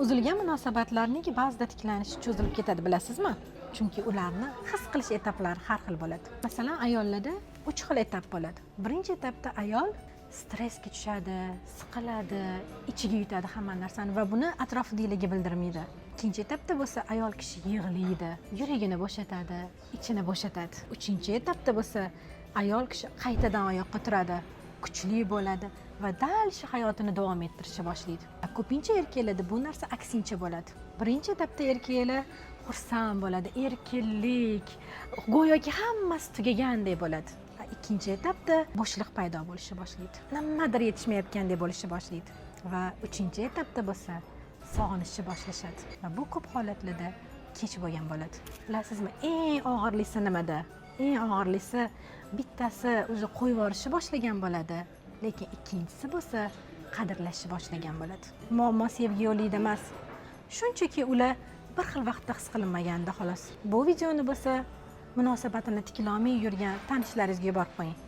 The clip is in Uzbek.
Uzilgan munosabatlarning ba'zida tiklanishi cho'zilib ketadi, bilasizmi? Chunki ularni his qilish etaplari har xil bo'ladi. Masalan, ayollarda uch xil etap bo'ladi. Birinchi etapda ayol stressga tushadi, siqiladi, ichiga yutadi hamma narsani va buni atrofidagilarga bildirmaydi. Ikkinchi etapda bo'lsa ayol kishi yig'laydi, yuragini bo'shatadi, ichini bo'shatadi. Uchinchi etapda bo'lsa ayol kishi qaytadan oyoqqa turadi, kuchli bo'ladi va дальше hayotini davom ettirishni boshlaydi. Ko'pincha erkaklarda bu narsa aksincha bo'ladi. Birinchi etapda erkaklar xursand bo'ladi, erkinlik, go'yoki hammasi tugagandek bo'ladi. Ikkinchi etapda bo'shliq paydo bo'lishni boshlaydi, nimadir yetishmayotgandek bo'lishni boshlaydi va uchinchi etapda bo'lsa sog'inishni boshlashadi va bu ko'p holatlarda kech bo'lgan bo'ladi. Bilasizmi, eng og'irlisi nimada? Eng og'irlisi bittasi уже qo'yib yuborishni boshlagan bo'ladi, lekin ikkinchisi bo'lsa qadrlashni boshlagan bo'ladi. Muammo sevgi yo'qligida emas, shunchaki ular bir xil vaqtda his qilinmaganda, xolos. Bu videoni bo'lsa munosabatini tiklolmay yurgan tanishlaringizga yuborib qo'ying.